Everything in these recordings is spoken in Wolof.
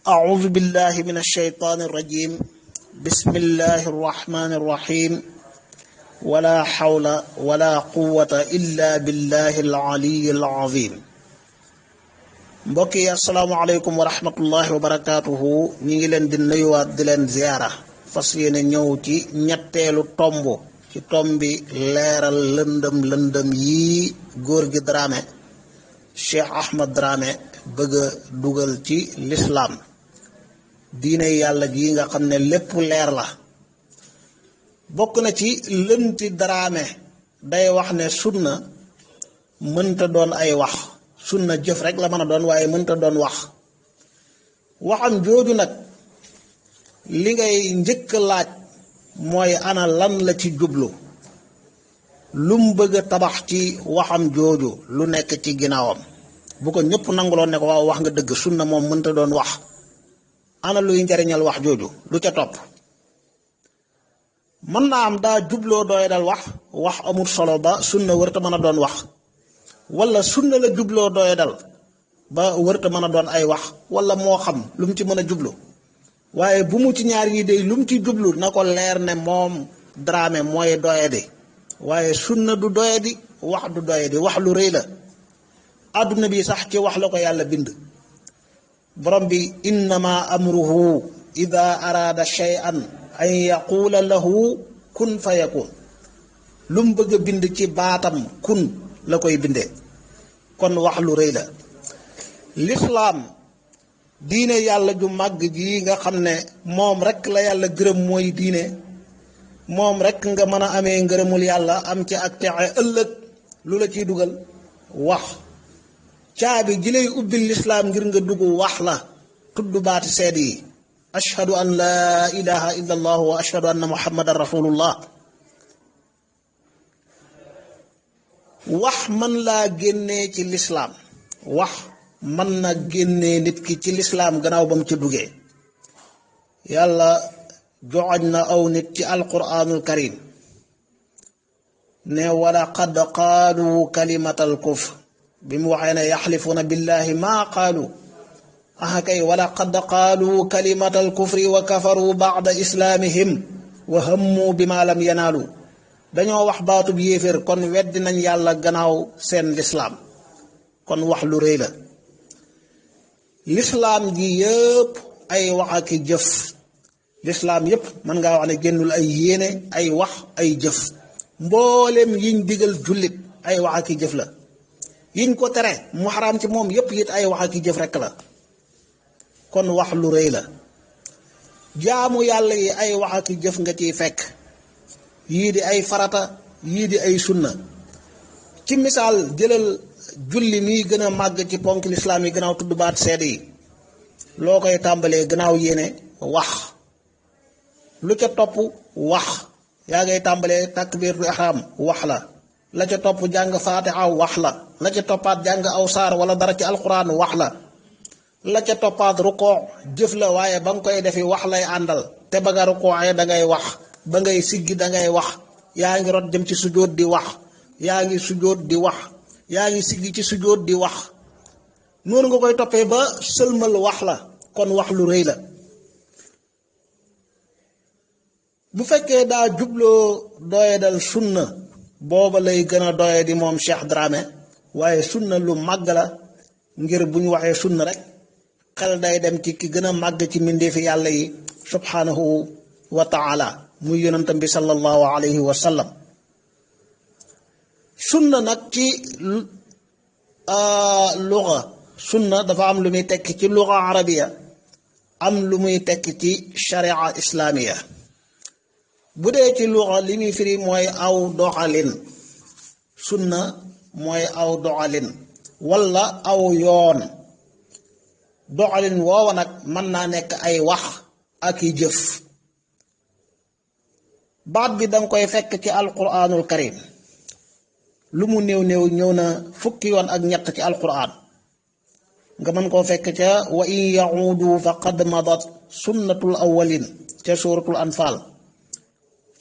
أعوذ بالله من الشيطان الرجيم بسم الله الرحمن الرحيم ولا حول ولا قوة إلا بالله العلي العظيم mbokki asalaamaaleykum wa rahmatullahi wa barakaatuhu ñi ngi leen di nuyuwaat di leen ziyaara fas yéene ñëw ci ñetteelu tomb ci tombi leeral lëndëm yii góor gi Dramé Cheikh Ahmed Dramé bëgg a dugal ci lislaam diine yàlla ji nga xam ne lépp leer la. bokk na ci lënti Dramé day wax ne sunna mënta doon ay wax, sunna jëf rek la mën a doon waaye mënta doon wax. waxam jooju nag li ngay njëkk laaj mooy ana lan la ci jublu, lum bëgg a tabax ci waxam jooju, lu nekk ci ginnaawam. bu ko ñëpp nanguloon ne ko waaw wax nga dëgg, sunna moom mënta doon wax, ana luy njariñal wax jooju, lu ca topp. mën naa am daa jubloo dooy dal wax amul solo ba sunna wërta mën a doon wax, wala sunna la jubloo dooy dal ba wërta mën a doon ay wax, wala moo xam lu mu ci mën a jublu. waaye bu mu ci ñaar yi day lu mu ci jublu na ko leer ne moom Dramé mooy doyadi, waaye sunna du doyadi, wax du doyadi. wax lu rëy la. àdduna bi sax ci wax la ko yàlla bind. borom bi innama amruhu ida araada shay'an an yaquula lahu kun fa yakun. lu mu bëgg a bind ci baatam kun la koy bindee. kon wax lu rëy la. lislaam diine yàlla ju màgg ji nga xam ne moom rek la yàlla gërëm mooy diine, moom rek nga mën a amee ngërëmul yàlla, am ci ak texe ëllëg. lu la ciy dugal wax. caabi ji lay ubbil lislaam ngir nga dugg wax la, tudd baati seede yi ashhadu an laa ilaha illa allah wa ashhadu anna muhammadan rasulullah. wax mën laa génnee ci lislaam, wax mën na génnee nit ki ci lislaam gannaaw ba mu ci duggee. yàlla joxoñ na aw nit ci alquranul karim ne wala qad qaalu kalimatal kufr, bi mu waxee ne yaxlifuuna billahi maa qaalu. aha kay wala qad qaalu kalimatal kufri wa kafaru ba'da islaamihim wa hammu bima lam yanaalu. dañoo wax baatub yéeféer, kon weddi nañ yàlla gannaaw seen lislaam. kon wax lu rëy la. lislaam gi yëpp ay wax ak jëf. lislaam yëpp mën ngaa wax ne génnul ay yéene, ay wax, ay jëf. mboolem yiñ digal jullit ay wax ak jëf la. yiñ ko tere mu xaraam ci moom yëpp it ay wax ak jëf rekk la. kon wax lu rëy la. jaamu yàlla yi ay wax ak jëf nga ciy fekk, yii di ay farata, yii di ay sunna. ci misaal jëlal julli mi gën a màgg ci ponk lislaam yi gannaaw tudd baat seede yi, loo koy tàmbalee gannaaw yéene wax. lu ca topp wax. yaa ngay tàmbalee takbiratul ihram wax la. la ca topp jàng faatiha wax la. la ca toppaat jàng aw saar wala dara ci alquran wax la. la ca toppaat rukoo jëf la, waaye ba nga koy defi wax lay àndal. te ba nga rukooxee da ngay wax, ba ngay siggi da ngay wax, yaa ngi rot jëm ci sujjóot di wax, yaa ngi sujjóot di wax, yaa ngi siggi ci sujjóot di wax. noonu nga koy toppee ba sëlmal wax la. kon wax lu rëy la. bu fekkee daa jubloo doyadal sunna, booba lay gën a doye di moom Cheikh Dramé. waaye sunna lu màgg la, ngir bu ñu waxee sunna rek xel day dem ci ki gën a màgg ci mbindeefi yàlla yi subhanahu wa taala, muy yonentam bi sallallahu alayhi wa sallam. sunna nag ci luga, sunna dafa am lu muy tekki ci luga arabiya, am lu muy tekki ci sharia islaamiya. bu dee ci luga li muy firi mooy aw doxalin. sunna mooy aw doxalin walla aw yoon. doxalin woowa nag mën naa nekk ay wax ak i jëf. baat bi danga koy fekk ci alquranul karim, lu mu néew ñëw na fukki yoon ak ñett ci alquran. nga mën koo fekk ca wa in yacuudu faqad madat sunnatul awwalin ca suratul anfal.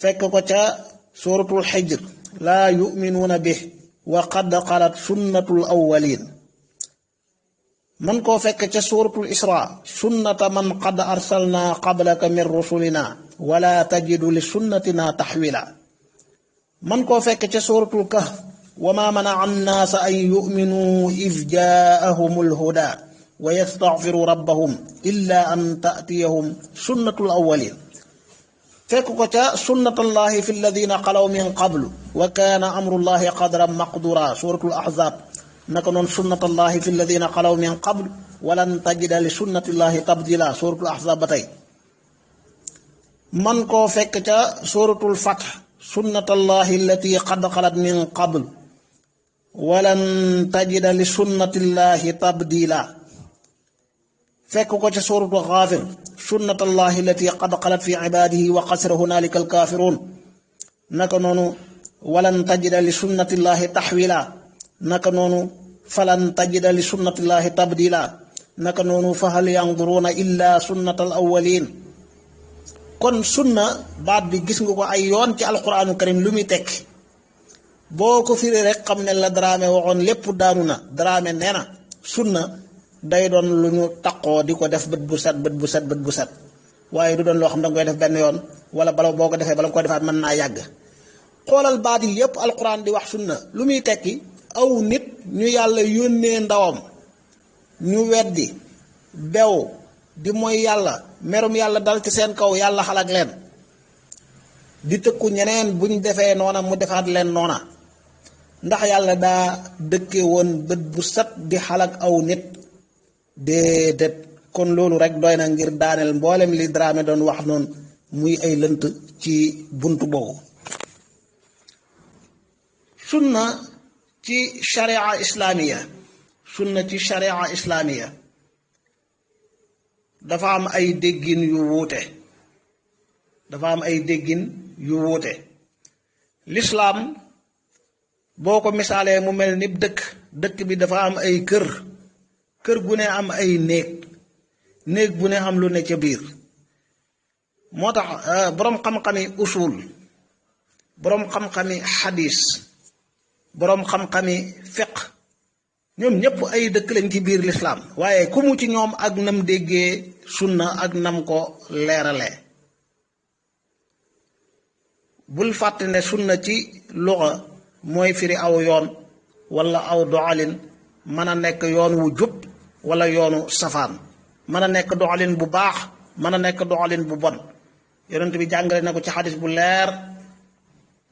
fekk ko ca suratul xijr laa yuminuuna bih wa qad xalat sunnatul awwalin. man koo fekk ca suuratul isra sunnata man qad arsalna qablaka min rusulina wala tajidu li sunnatina taxwila man koo fekk ca suuratul kahf wa ma manaa annaasa an yuminuu id jaahum alhuda wa yastaxfiru rabbahum illa an taatiyahum sunnatul awwalin fekk ko ca sunnatallahi fi alladina xalaw min qablu wa kaana amrullahi qadran maqdura suuratul ahzab naka noonu sunnatallahi fi alladina xalaw min qablu walan tajida li sunnatillahi tabdila suuratul ahzab ba tey man koo fekk ca suuratul fath sunnatallahi allati qad xalat min qabl walan tajida li sunnatillahi tabdila fekk ko ca suuratu Gaafir sunnatallahi allati qad xalat fi ibaadihi wa xasira hunaalika alkaafiruun naka noonu walan tajida li sunnatillahi taxwila naka noonu falan tajida li sunnatillahi tabdila naka noonu fa hal yanduruuna illa sunnatal awwalin kon sunna baat bi gis nga ko ay yoon ci alquraanu karim lu muy tekk boo ko firi rek xam ne la Dramé waxoon lépp daanu na Dramé nee na sunna day doon lu ñu taqoo di ko def bët bu set bët bu set bët bu set waaye du doon loo xam da nga koy def benn yoon wala bala boo ko defee bala nga ko defaat mën naa yàgg xoolal baat yi yépp alquran di wax sunna lu muy tekki aw nit ñu yàlla yónnee ndawam ñu weddi bew di mooy yàlla merum yàlla dal ci seen kaw yàlla xalak leen di tëkku ñeneen buñ defee noona mu defaat leen noona ndax yàlla daa dëkke woon bët bu set di xalak aw nit déedéet kon loolu rek doy na ngir daaneel mboolem li Dramé doon wax noonu muy ay lënt ci bunt boobu sunna ci sharia islaamiya sunna ci sharia islaamiya dafa am ay déggin yu wuute dafa am ay déggin yu wuute lislaam boo ko misaalee mu mel ni dëkk bi dafa am ay kër gu ne am ay néeg bu ne am lu ne ca biir moo tax boroom xam-xami usul boroom xam-xami xadis boroom xam-xami fiq ñoom ñépp ay dëkk lañ ci biir lislaam waaye ku mu ci ñoom ak nam déggee sunna ak nam ko leerale bul fàtte ne sunna ci luxa mooy firi aw yoon walla aw doxalin mën a nekk yoon wu jub walla yoonu safaan mën a nekk doxalin bu baax mën a nekk doxalin bu bon yonent bi jàngale na ko ci xadis bu leer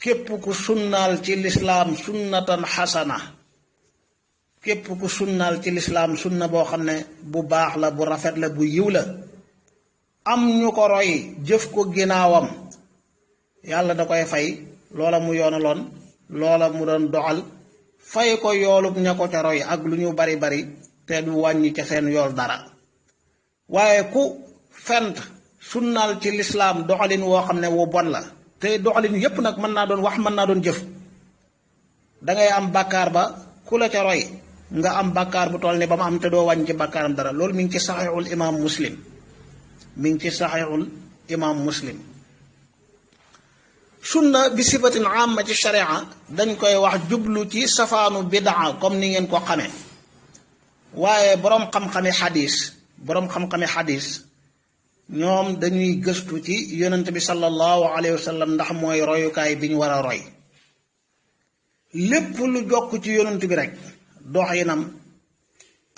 képp ku sunnaal ci lislaam sunnatan xasana képp ku sunnaal ci lislaam sunna boo xam ne bu baax la bu rafet la bu yiw la am ñu ko roy jëf ko ginnaawam yàlla da koy fay loola mu yoonaloon loola mu doon doxal fay ko yoolub ña ko ca roy ak lu ñu bari bari te du wàññi ca seen yool dara waaye ku fent sunnaal ci lislaam doxalin woo xam ne wu bon la te doxalin yépp nag mën naa doon wax mën naa doon jëf dangay am bàkkaar ba ku la ca roy nga am bàkkaar bu toll ni ba mu am te doo wàññi ci bàkkaaram dara loolu mi ngi ci saxiixul imaam muslim mi ngi ci saxiixul imaam muslim sunna bi sifatin amma ci sharia dañ koy wax jublu ci safaanu bidaa comme ni ngeen ko xamee waaye boroom xam-xami xadis ñoom dañuy gëstu ci yonent bi sallallahu alayhi wa sallam ndax mooy royukaay bi ñu war a roy lépp lu jokk ci yonent bi rek doxinam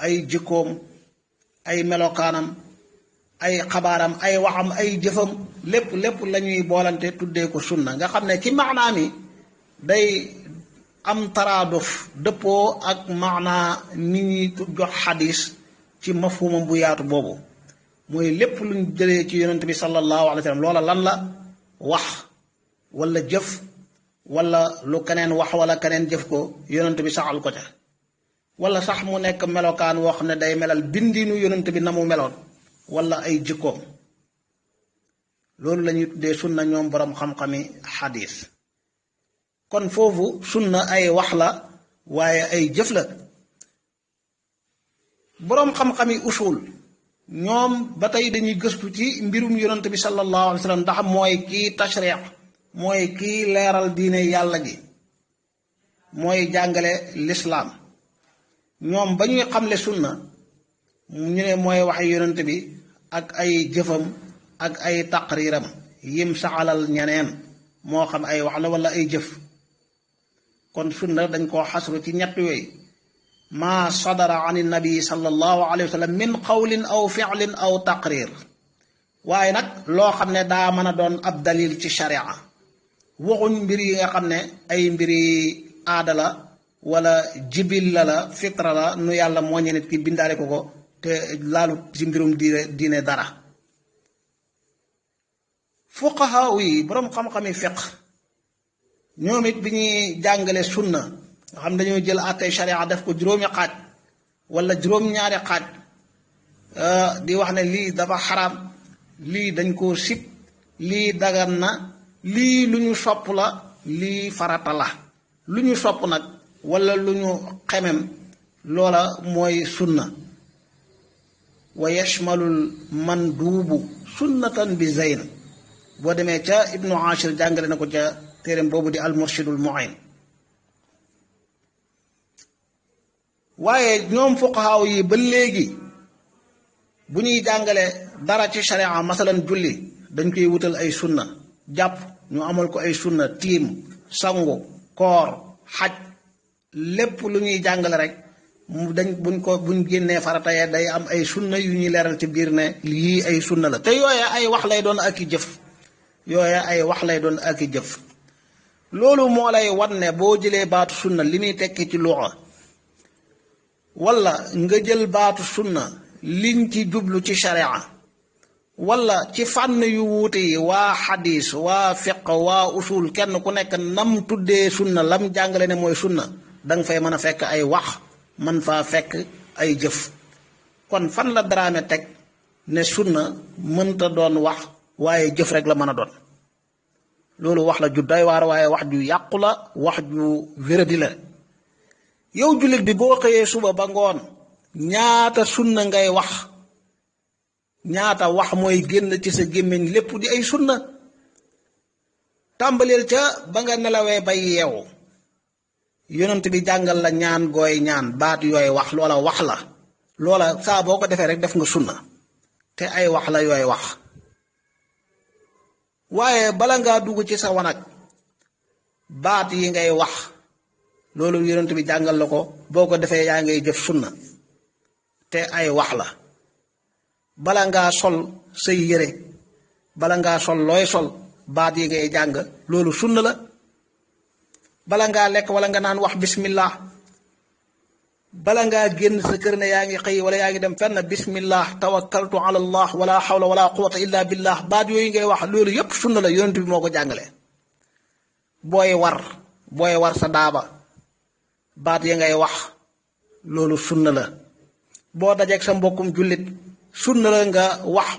ay jikkoom ay melokaanam ay xabaaram ay waxam ay jëfam lépp la ñuy boolante tuddee ko sunna nga xam ne ci maanaa mi day am taraaduf dëppoo ak maanaa ni ñuy jox xadis ci mafhumam bu yaatu boobu mooy lépp luñ jëlee ci yonent bi sallallahu alayhi wa sallam loola lan la wax wala jëf wala lu keneen wax wala keneen jëf ko yonent bi saxal ko ca wala sax mu nekk melokaan woo xam ne day melal bindinu yonent bi na mu meloon wala ay jikkoom loolu la ñuy tuddee sunna ñoom boroom xam-xami xadis kon foofu sunna ay wax la waaye ay jëf la boroom xam-xami usul ñoom ba tey dañuy gëstu ci mbirum yonent bi sallallahu alayhi wa sallam ndax mooy kii tashriix mooy kii leeral diine yàlla gi mooy jàngale lislaam ñoom ba ñuy xamle sunna ñu ne mooy waxi yonent bi ak ay jëfam ak ay taqriiram yim saxalal ñeneen moo xam ay wax la wala ay jëf. kon sunna dañ koo xasru ci ñett yooyu maa sadara an nabi sallallahu alayhi wa sallam min qawlin aw fi'lin aw taqrir waaye nag loo xam ne daa mën a doon ab dalil ci sharia waxuñ mbir yi nga xam ne ay mbiri aada la wala jibil la fitra la nu yàlla moo ñe nit ki bindaale ko te laalu ci mbirum diine dara. fuqaha yi boroom xam-xami fiq ñoom it bi ñuy jàngale sunna nga xam dañoo jël àttey sharia def ko juróomi xaaj wala juróom-ñaari xaaj di wax ne lii dafa xaraam lii dañ koo sib lii dagan na lii lu ñu sopp la lii farata la lu ñu sopp nag wala lu ñu xemem loola mooy sunna. wa yashmalul manduubu sunnatan bi zayn boo demee ca ibnu ashir jàngale na ko ca téereem boobu di al murshidul mu'in. waaye ñoom fuqahaa yi ba léegi bu ñuy jàngale dara ci sharia masalan julli dañ koy wutal ay sunna jàpp ñu amal ko ay sunna tiim sangu koor xaj lépp lu ñuy jàngale rek buñ génnee farata ya day am ay sunna yu ñuy leeral ci biir ne lii ay sunna la te yooye ay wax lay doon ak i jëf yooye ay wax lay doon ak i jëf. loolu moo lay wan ne boo jëlee baatu sunna li muy tekki ci luxa wala nga jël baatu sunna liñ ci jublu ci sharia wala ci fànn yu wuute yi waa xadis waa fiq waa usul kenn ku nekk nam tuddee sunna lam jàngale ne mooy sunna danga fay mën a fekk ay wax man faa fekk ay jëf. kon fan la Dramé teg ne sunna mënta doon wax waaye jëf rek la mën a doon. loolu wax la ju doy waar waaye wax ju yàqu la wax ju wéradi la. yow jullit bi boo xëyee suba ba ngoon ñaata sunna ngay wax ñaata wax mooy génn ci sa gémmiñ lépp di ay sunna. tàmbaleel ca ba nga nelawee ba yeewu yonent bi jàngal la ñaan gooy ñaan baat yooy wax loola wax la loola saa boo ko defee rek def nga sunna te ay wax la yooy wax. waaye bala ngaa dugg ci sa wanag baat yi ngay wax loolu yonent bi jàngal la ko boo ko defee yaa ngay jëf sunna te ay wax la. bala ngaa sol say yére bala ngaa sol looy sol baat yi ngay jàng loolu sunna la. bala ngaa lekk wala nga naan wax bismillah bala ngaa génn sa kër ne yaa ngi xëy wala yaa ngi dem fenn bismillah tawakkaltu ala allah wala hawla wala quwwata illa billah baat yooyu ngay wax loolu yépp sunna la yonent bi moo ko jàngale. booy war sa daaba baat ya ngay wax loolu sunna la. boo dajeeg sa mbokkum jullit sunna la nga wax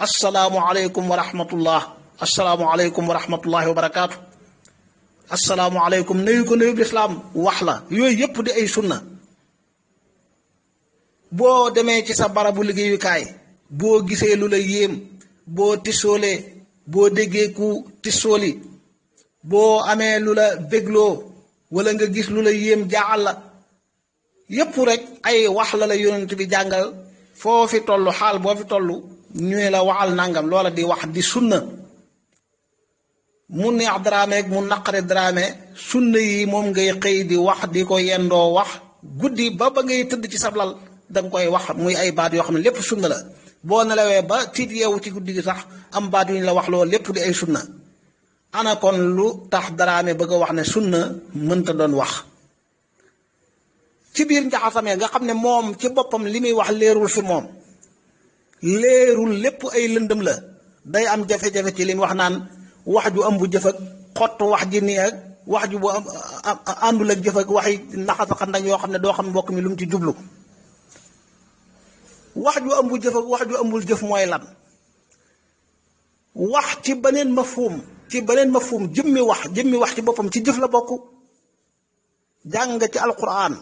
assalaamu aleykum wa rahmatullah assalaamu aleykum wa rahmatullahi wa barakaatu assalaamu aleykum nuyu ko nuyu lislaam wax la yooyu yépp di ay sunna. boo demee ci sa barabu liggéeyukaay boo gisee lu la yéem boo tisoolee boo déggee ku tisooli boo amee lu la bégloo wala nga gis lu la yéem jaaxal la yépp rek ay wax la yonent bi jàngal foo fi toll xaal boo fi toll ñu ne la waxal nangam loola di wax di sunna. mu neex Dramé mu naqare Dramé sunna yi moom ngay xëy di wax di ko yendoo wax guddi ba ngay tëdd ci sablal danga koy wax muy ay baat yoo xam ne lépp sunna la. boo nelawee ba tiit yeewu ci guddi gi sax am baat yu ñu la wax loolu lépp di ay sunna. ana kon lu tax Dramé bëgg a wax ne sunna mënta doon wax. ci biir njaxasamee nga xam ne moom ci boppam li muy wax leerul fi moom leerul lépp ay lëndëm la day am jafe-jafe ci li mu wax naan wax ju am bu jëf ak xott wax ji nii ak wax ju bu am àndul ak jëf ak waxi naxasa xandañ yoo xam ne doo xam mbokk mi lu mu ci jublu. wax ju am bu jëf ak wax ju amul jëf mooy lan. wax ci beneen mafhum jëmmi wax ci boppam ci jëf la bokk. jàng ci alquran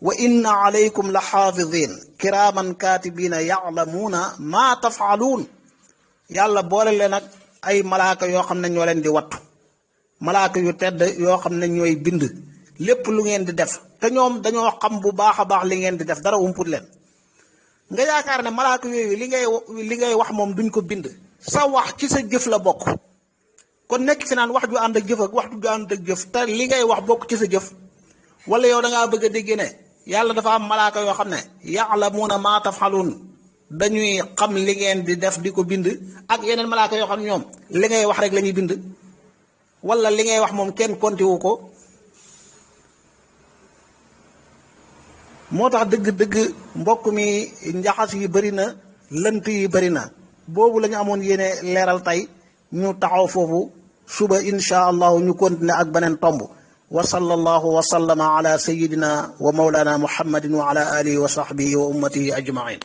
wa inna alaykum la xaafidin kiraaman kaatibiina ya'lamuuna maa taf'aluun yàlla boole leen ak ay malaaka yoo xam ne ñoo leen di wattu malaaka yu tedd yoo xam ne ñooy bind lépp lu ngeen di def te ñoom dañoo xam bu baax a baax li ngeen di def dara wumput leen. nga yaakaar ne malaaka yooyu li ngay wax moom duñ ko bind sa wax ci sa jëf la bokk kon nekk fi naan wax ju ànd ak jëf ak wax ju ànd ak jëf te li ngay wax bokk ci sa jëf wala yow da ngaa bëgg a dégg ne yàlla dafa am malaaka yoo xam ne ya'lamuuna maa taf'aluun dañuy xam li ngeen di def di ko bind ak yeneen malaaka yoo xam ne ñoom li ngay wax rek la ñuy bind wala li ngay wax moom kenn konti wu ko. moo tax dëgg-dëgg mbokk mi njaxas yi bëri na lënt yi bëri na boobu la ñu amoon yéene leeral tey ñu taxaw foofu suba insha allahu ñu continuer ak beneen tomb wa sallallahu wa sallama ala sayidina wa mawlana muhammadin wa ala alihi wa sahbihi wa ummatihi ajmain